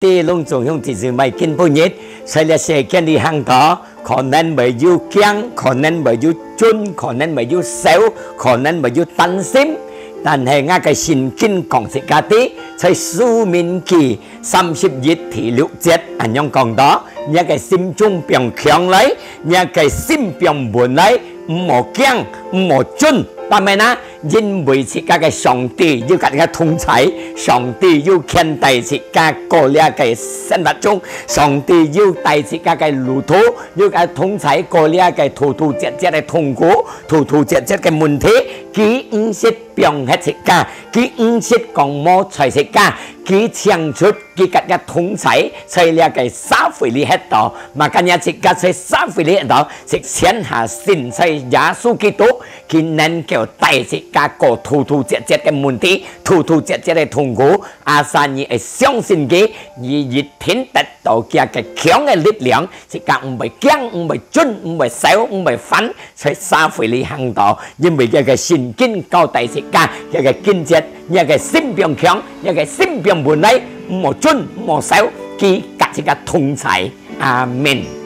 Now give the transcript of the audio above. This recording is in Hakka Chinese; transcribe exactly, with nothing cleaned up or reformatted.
弟兄姊妹，今晡日，在這世間裡行道，可能會有驚，可能會有顫，可能會有愁，可能會有擔心。但係𠊎个聖經講自家知，在申命記三十一第六節，恁樣講到：若个心中放強來，若个心放穩來，毋好驚，毋好顫。做麼个呢？ 因為自家个上帝有佮自家同在，上帝有牽帶自家過這个生活中，上帝有帶自家个路途，有佮同在過這个突突折折个痛苦、突突折折个問題。佢毋識放忒自家，佢毋識講無睬自家，佢清楚佢佮自家同在，在這个社會裡歇到，嘛，今日自家在社會裡歇到，係全下信在耶穌基督， 佢能夠帶自家過突突折折个問題、突突折折个痛苦。Asal你會相信佢，你一定得到佢个強个力量，自家毋會驚，毋會顫，毋會愁，毋會煩，在社會裡行道，因為佢个聖經交代自家，佢个經節，你个心放強，你个心放穩來，毋好顫，毋好愁，佢佮自家同在。阿們。